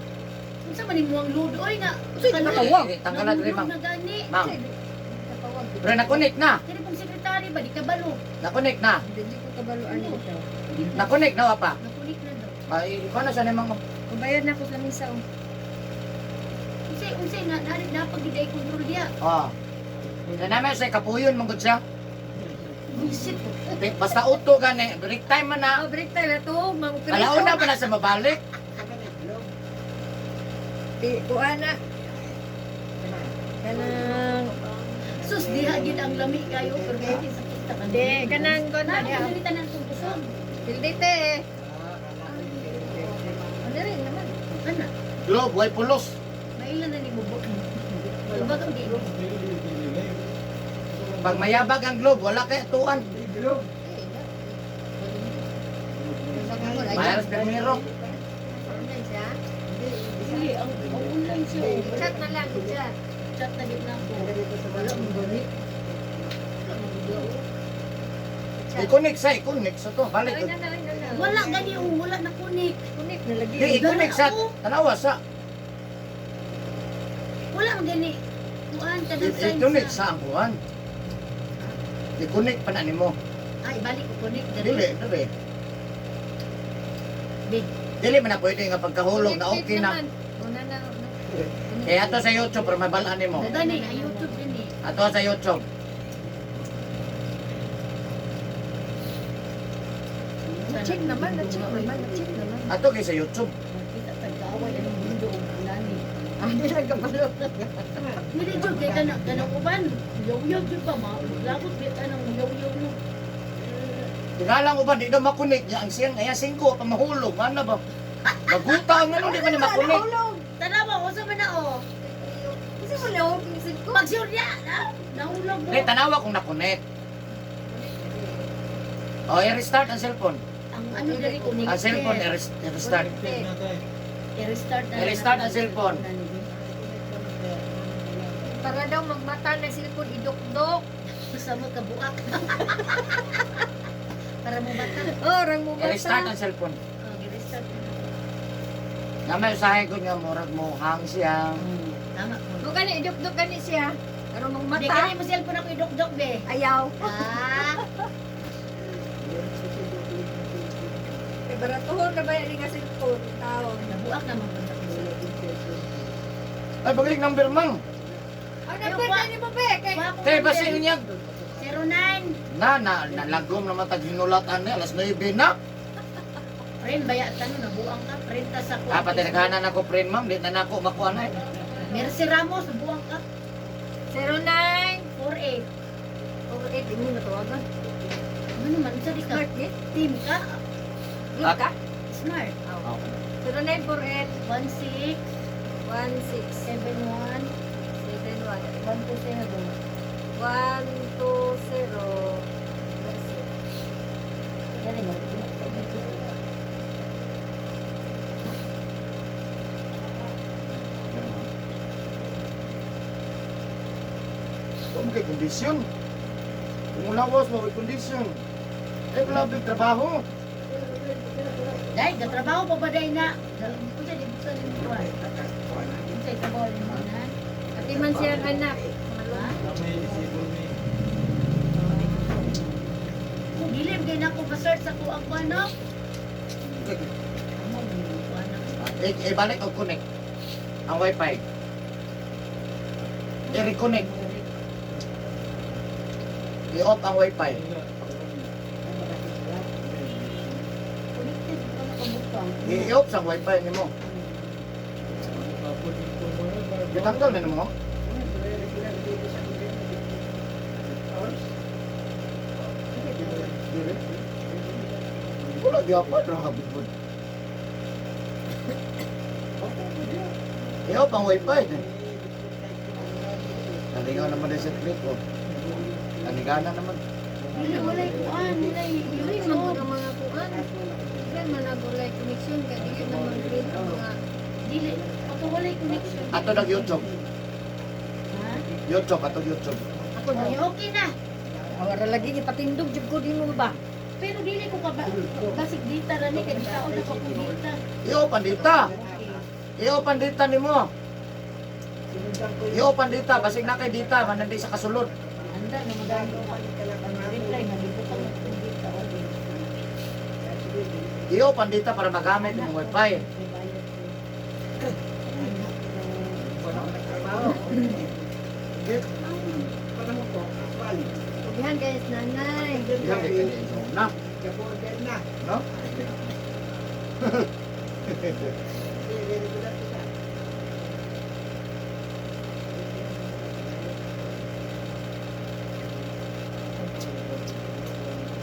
Unsa man imo ang load oy nga. Unsay katawag? Tanggalan diri, ma'am. Na gani. Ma'am, pero na-connect na. Kini pong sekretary ba di kabalo. Na-connect na. Hindi ko kabalo ano ito. Na-connect na wa pa. Nakunik na daw. Ay, ikaw na siya ni ma'am. Kubayad na ko sa misa. oh. Unsay unsay na na napag giday control diya. Ah. Kaya naman siya kapuyon man gud siya. Visit. Basta auto gani, break time man na. Oh, break time na to, mang Alauna pa na siya mabalik. Di kuan na. Kanang Sus diha gid ang lami kayo pero kay sa kita kan. Di kanang kuan na Na diha. dili tanan kung kusog. Dildite. Ano rin naman. Ana, Globe, way pulos. maila na ni mo. Tubag ang di. Pag mayabag ang globe, wala kay tuan. Globe. Mayroon primero. Dili ang ang online siya. oh. Chat na lang, chat. Chat na gid na ako. Wala mo gani. Wala mo gani. I-connect sa, i-connect sa to. Balik. Ay, na na, na na. Wala gani oh, wala na kunik. Kunik na lagi. Di, i-connect sa, tanawa sa. Wala man gani. Kuan kanang sign I-connect sa ang kuan. I-connect pa na nimo. Ay balik ko kunik Dili, dili. Big. Dili man na pwede nga pagkahulog na okay na. Una na. una. Kaya ato sa YouTube para mabalaan nimo. Gani ay YouTube din eh. Ato sa YouTube. Check naman, na-check naman, na-check naman. Ato kay sa YouTube. Kita tag-away anong mundo og nani. Ah, di lang kabalo. Dili jud kay kana kanang uban. Yaw-yaw jud ba ma? Lagot bit anang yaw-yaw mo. Tingalang uban di daw makunik niya ang siyang aya 5 pa mahulog man na ba. Maguta ang ano di man ni makunik. Tanawa usa man na oh. Kasi mo na yung ko. Pagsurya na nahulog mo. Di tanawa kung nakunik. O, i-restart ang cellphone. Ang ano diri kunik. Ang cellphone, i-restart. Na tayo. I-restart na. I-restart ang cellphone. Para daw magmata na cellphone idukdok. Gusto mo kabuak. Para mo bata. Oh, rang mo I-restart mata. ang cellphone. Oh, i-restart na. Nga may usahay ko nga murag mo hang siya. Tama ko. Mo gani idukdok gani siya. Pero Hindi magmata. kani mo cellphone ako idukdok be. Ayaw. Ah, Kay baratuhon na ba yung nga cellphone taon. nabuak naman ko sa cellphone. Ay, bagalik number mang. Ang number na ni mo be kay Kay basin niya. 09. Na na nalagom naman tag hinulatan ni alas 9 na. Friend, baya tanong, nabuang ka. Friend ta sa Ah, patinaghanan ako friend ma'am, di na nako makuha na eh. Mercy Ramos, nabuang ka. 09 48. 48 imo na tawagan. Ano naman, sa di ka? Smart ni. Team ka? Look ka. Smart. Okay. 0948 16, 16 71, 71 120. 120. Yan ang Huwag mo kay kondisyon. Kung lawas mo, kay kondisyon. Eh, grabe trabaho. Dahil, katrabaho pa ba dahil na? Unsa di buksan ni mo? Unsa trabaho ni mo na? Ati man siya ang anak. Ha? May disable ni. Kung dili kay nako ma-search sa ko ang kuan no? Amo kuan na. Eh, eh, balik o connect. Ang wifi. I-reconnect. I-off ang wifi. Connected ko na kabutang. I-off sa wifi nimo. Gitanggal na nimo. Regular dito sa gobyerno. Hours. Dire. Wala gyapon ra kabudbud. I-off ang wifi. Naligaw naman din sa click oh. Nanigana naman. Dili walay kuan, walay Dili man gud ang mga kuan. Dili man ang walay connection kay dili man mag-read ang mga Dili ako walay connection. Ato nag YouTube. Ha? YouTube ato YouTube. Ako na. Ay, okay na. Awara lagi gipatindog jud ko di mo ba? Pero dili ko ka ba basig dita ra ni kay taon na ko kung dita. I-off ang data. Okay. I-off ang data nimo. Sinundan ko yung I-off ang data basig na kay data manandi sa kasulod. Anda na magano ka. Reply na dito ka kung dita okay. I-off ang data para magamit yung wifi. May bayad ko. Wala akong nagtrabaho. Panahon ko, actually. Ugihan guys nanay. Yan kay kani na, Kaporder na. no? Hindi, regular ko siya.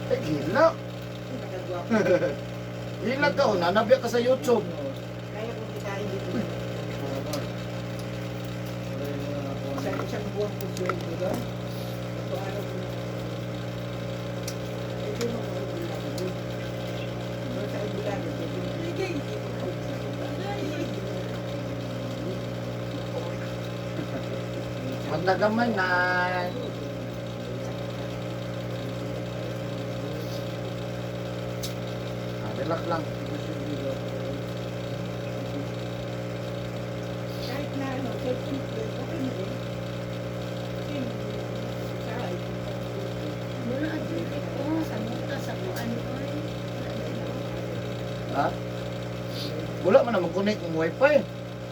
Eh gila. Nakagawa ko. Gila ka oh, nanabya ka sa YouTube. Kaya kong kitain dito. Sa isang buwan ko sweldo doon. Ito araw ko. Eh, di mo ko bilang doon. Doon sa Ibulan, Magnagamay na. Ah, relax lang. Kahit na ano, self-employed, okay na rin. Kasi, sa Wala adyo ko sa muta sa kuan oy. Wala adyo. Ha? Wala man na mag-connect ng wifi.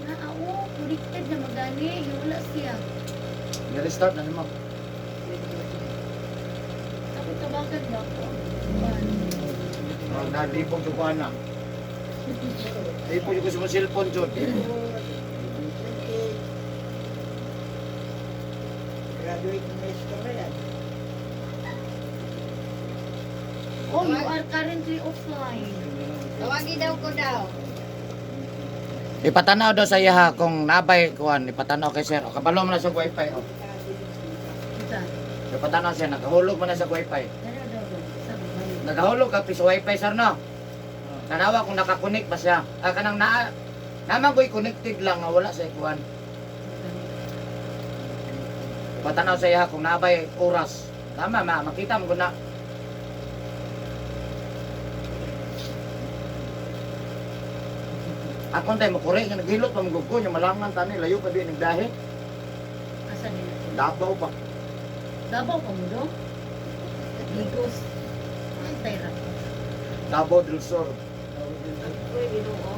Na ao, connected na magani, wala siya. I-restart na nimo. Ako tabakan ba ko? Kuan. Ang nalipog yung kuha na. Lipog yung sa cellphone jud. Graduate ng maestro na yan. Oh, you are currently offline. Tawagi daw ko daw. Ipatanaw daw sa iya kung nabay kuan, ipatanaw kay sir. O kabalo man na sa wifi oh. Kita. Ipatanaw siya nagahulog man na sa wifi. Dara daw daw sa babae. Nagahulog ka sa wifi sir no. Tanawa kung nakakonect ba siya. Ah, kanang naa Naman ko'y connected lang nga wala sa ikuan. Patanaw sa iya kung nabay oras. Tama ma, makita mo na. Akon tayo makure nga naghilot pa mugog ko nya malangan tani layo pa di nagdahi. Asa nila? Davao pa. Davao pa mo do? Bigos. Antay ra. Davao del Sur. Uy, Ginoo.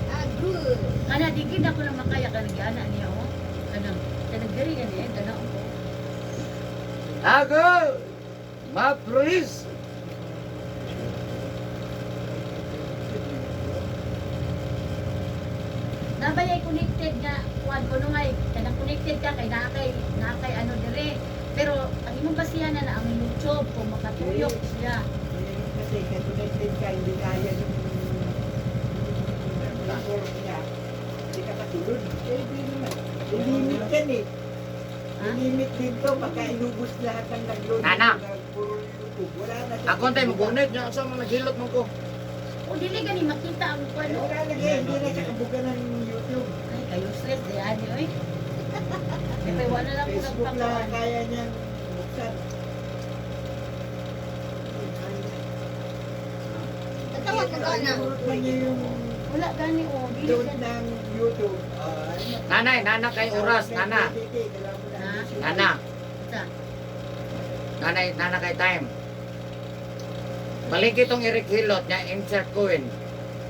Ah, good. Kana di gid ako na makaya kanang giana niya oh. Kanang kanang diri gani eh tanaw ko. Ako ma-freeze. Nabay ay connected nga kuan ko no ngay kanang connected ka kay naa kay ano dire. Pero ang imong basihan na, na ang YouTube kung makatuyok siya. Meron kasi, kaya connected ka, hindi kaya yung network niya. Hindi ka kasulod. Eh, hindi naman. May limit yan eh. May limit din to, pagka inubos lahat ng nag-load. Nana. na Puro YouTube. Wala na siya. Ako tayo mugunit nya sa mga naghilot mo ko. O dili gani makita ang kuan Eh, oh. wala lagi, hindi na siya kabuga ng YouTube. Ay kayo stress di ani oy. Kay wala lang ko Facebook lang nagpakuan. ang kaya niyang buksan. Tatawag ko ka na. Inurot man niya yung Wala gani oh, dili load gani. ng YouTube. Ah, ano, Nanay, nana kay oras, nana. Nana, Sa nanay, nana kay time. Balik itong Eric Hilot nya insert coin.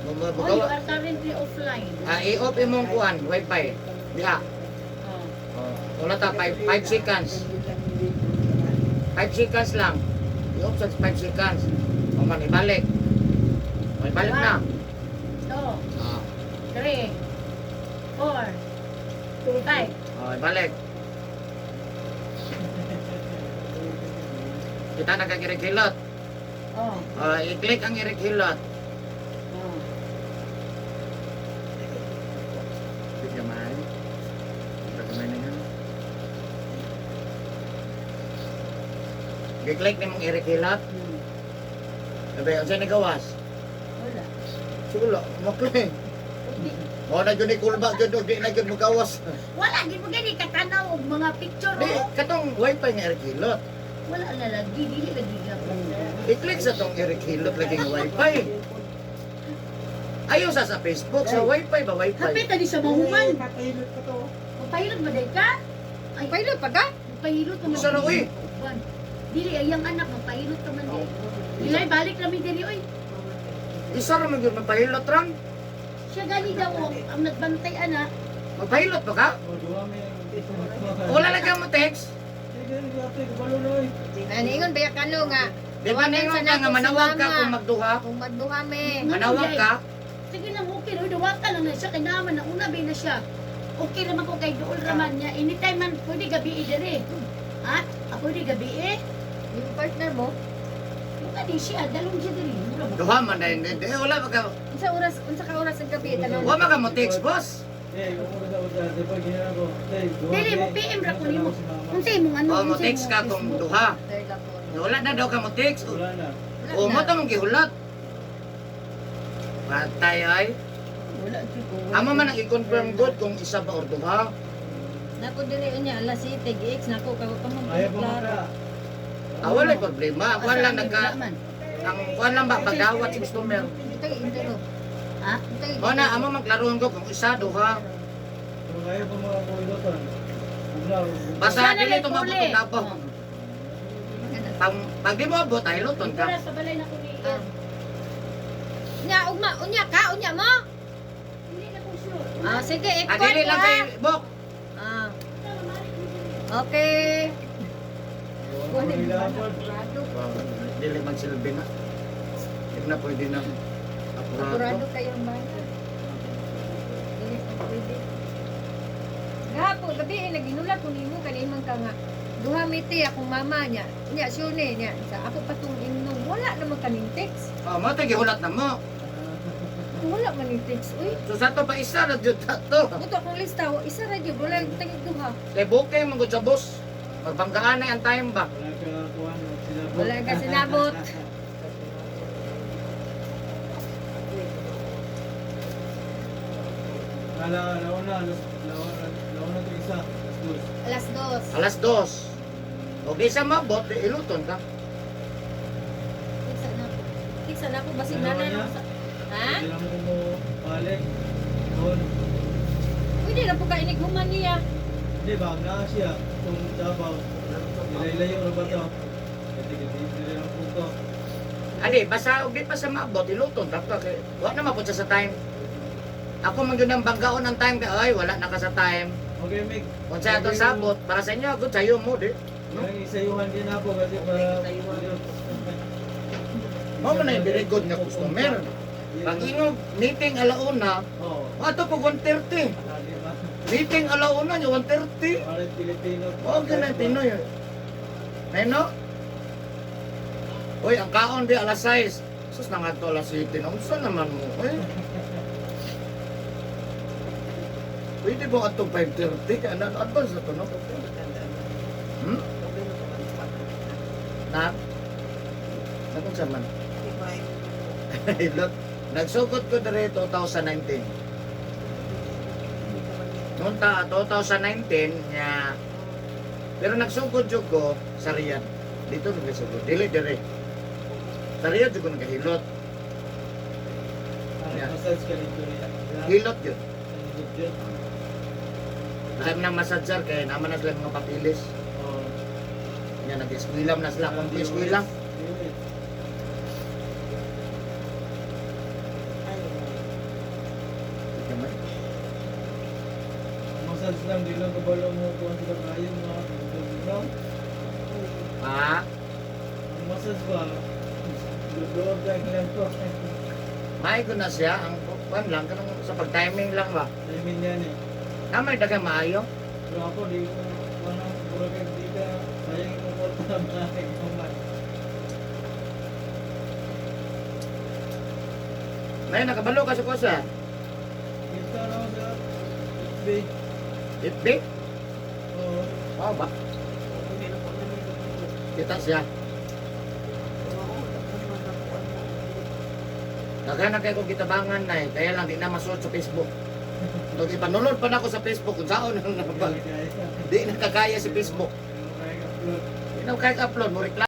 Oh, you Bugawa. are currently offline. Ah, i-off imong kuan wifi. Diha. Oh. Wala ta 5 seconds. 5 seconds lang. I-off sa 5 seconds. O man ibalik. O ibalik na. 2, Ah, 3, 4, 5. o ibalik. Kita na kang Eric Hilot. Oh. O, i-click ang Eric Hilot. Oh. Gamay. Gamay na yan. Gi-click ni mong Eric Hilot. Sabi, ang sa'yo nagawas? Wala. Sula, makli. O na yun ni kulba, yun di na yun magawas. Wala gid mo gani katanaw og mga picture Di, oh. katong wifi nga Eric Hilot. Wala na lagi dili lagi gapon. I-click sa tong Eric Hilot lagi nga wifi. Ayaw sa Facebook, sa wifi ba wifi? Hapit ani sa mahuman. Papahilot ko to. Magpahilot ba day ka? Ay, Pilot pa ka? magpahilot ka man. Isa na, uy. Uban. Dili ay ang anak magpahilot ka man di. Dili balik rami diri oy. Isa ra man yun, magpahilot ram. Siya gani daw oh, ang nagbantay ana. Magpahilot ba ka? O, duha may. Wala lang mo text. Ano ingon ba kano nga? Di ba ningon ka nga manawag ka kung magduha? Kung magduha me. Manawag ka? Sige lang okay oy dawatan lang na siya kay naman na una ba na siya. Okay raman ko kay duol raman niya. Anytime man pwede gabi diri. Ha? Ako pwede gabi eh. Yung partner mo, Mukha di siya dalong siya diri. Mura ba? Duha man na hindi. Wala ba ka? unsa oras, unsa ka oras ang gabi tanon? Wala ka mo text, boss. Eh, ko sa ginana ko. Dili mo PM ra ko nimo. Unsa imong ano? O mo unsa text imong ka kung Facebook? duha. Third ako. Wala na daw ka mo text. Wala na. O mo ta mong gihulat. Patay ay. Wala jud ko. Amo man ang i-confirm good kung isa ba or duha. Nako dili unya alas 7 GX nako kago ka man Ayaw pa maka. Ah, wala problema. Ang kuwan lang Asa, nagka wala man. ang kuwan lang ba pagdawat si customer. Itay intro. Ha? Itay. Mo na amo man klarohon ko kung isa duha. Kung ayaw pa mga kuilotan. Basta Sana dili lang tumabot puli. og Davao. Pag pag di mo abot ay luton ka. Para sa balay na ko ni Ah. Unya ugma, unya ka, unya mo. Hindi na ko sure. Ah, sige, Ah, ikon dili ko lang ha. kay Bok. Ah. Okay. Wow, dili magsilbi na. Hindi na pwede na. Apurado Apurado. kayong bana. Dili pa pwede. Gahapon, gabi eh, naginulat ko nimo kanimang ka nga. Duha miti akong mama niya. Niya, sure ni niya. Sa ako pa tong ingnon, wala naman kaning text. Oh, mo ta gihulat na mo. Wala man ning text, uy. So sa to pa isa ra jud ta to. Buto akong lista, isa ra jud, wala yung tangig duha. Kay bukay man gud sa boss. Magbanggaan na ang time ba. Wala ka kuhan. Sinabot. Wala ka sinabot. Ala, launa, alas, launa, launa to isa, 2:00. 2:00. 2:00. O di sa mabot, di iluton ka. Tiksa na ako. Tiksa na ako basig Ano na na niya? sa. Ha? Hindi lang mo balik. Doon. Pwede ra po ka inig human niya. Hindi ba, naa siya. Kung Davao. Nilaylayo na ba to? Hindi lang po to. Adi, basta og di pa sa maabot, iluton ta ka. Kay wa na mapud siya sa time. Ako man gyud ang banggaon ang time kay ay wala na ka sa time. Okay, Mick. Kung sa atong sabot, para sa inyo, good sayo mo di. No? Isayuhan din ako kasi para. Mao man ay very good nga customer. Pag ingog meeting alauna, Oo. ato po 1:30. Ah, di ba? Meeting alauna nyo 1:30. Para Pilipino. Oh, ganun Pinoy. Ay no? Uy, ang kaon di alas 6. Sus na nga to alas 7. Unsa naman mo? Eh. Pwede ba atong 5:30? Kaya na advance na to, no? Hmm? Na? Nakon sa man? Look, nagsugod ko dire 2019. Noong ta 2019 nya, pero nagsugod jud ko sa Riyadh. Dito nagsugod. Dili dire. Sa Riyadh jud ko nagahilot. Para massage ka dito riyan. Hilot yun. Ang good yun. Alam ng massager kay naman na sila mga papilis. Oo. Nya nag-eskwela na sila kung eskwela. DOS. Massage lang, di lang kabalo mo kung sila kayo mga no? Ha? Ang massage ba? Loob lang lang to. May ko na siya ang kuan lang kanang sa pag-timing lang ba. I mean yan eh. Namay daghang maayo. Pero ako di ko walang buragag di ka sayang yung kwarta mga ikaman. May nakabalo ka sa kusa. Kita na ako sa FB. FB? Oo. Wow ba? Kita siya. Daghan na kay ko gitabangan na eh. Kaya lang di na masuot sa Facebook. Pag ipanulod pa na ako sa Facebook kung saan ang nabag. Di na kakaya si Facebook. Kaya upload. Di na kaya upload mo reklamo.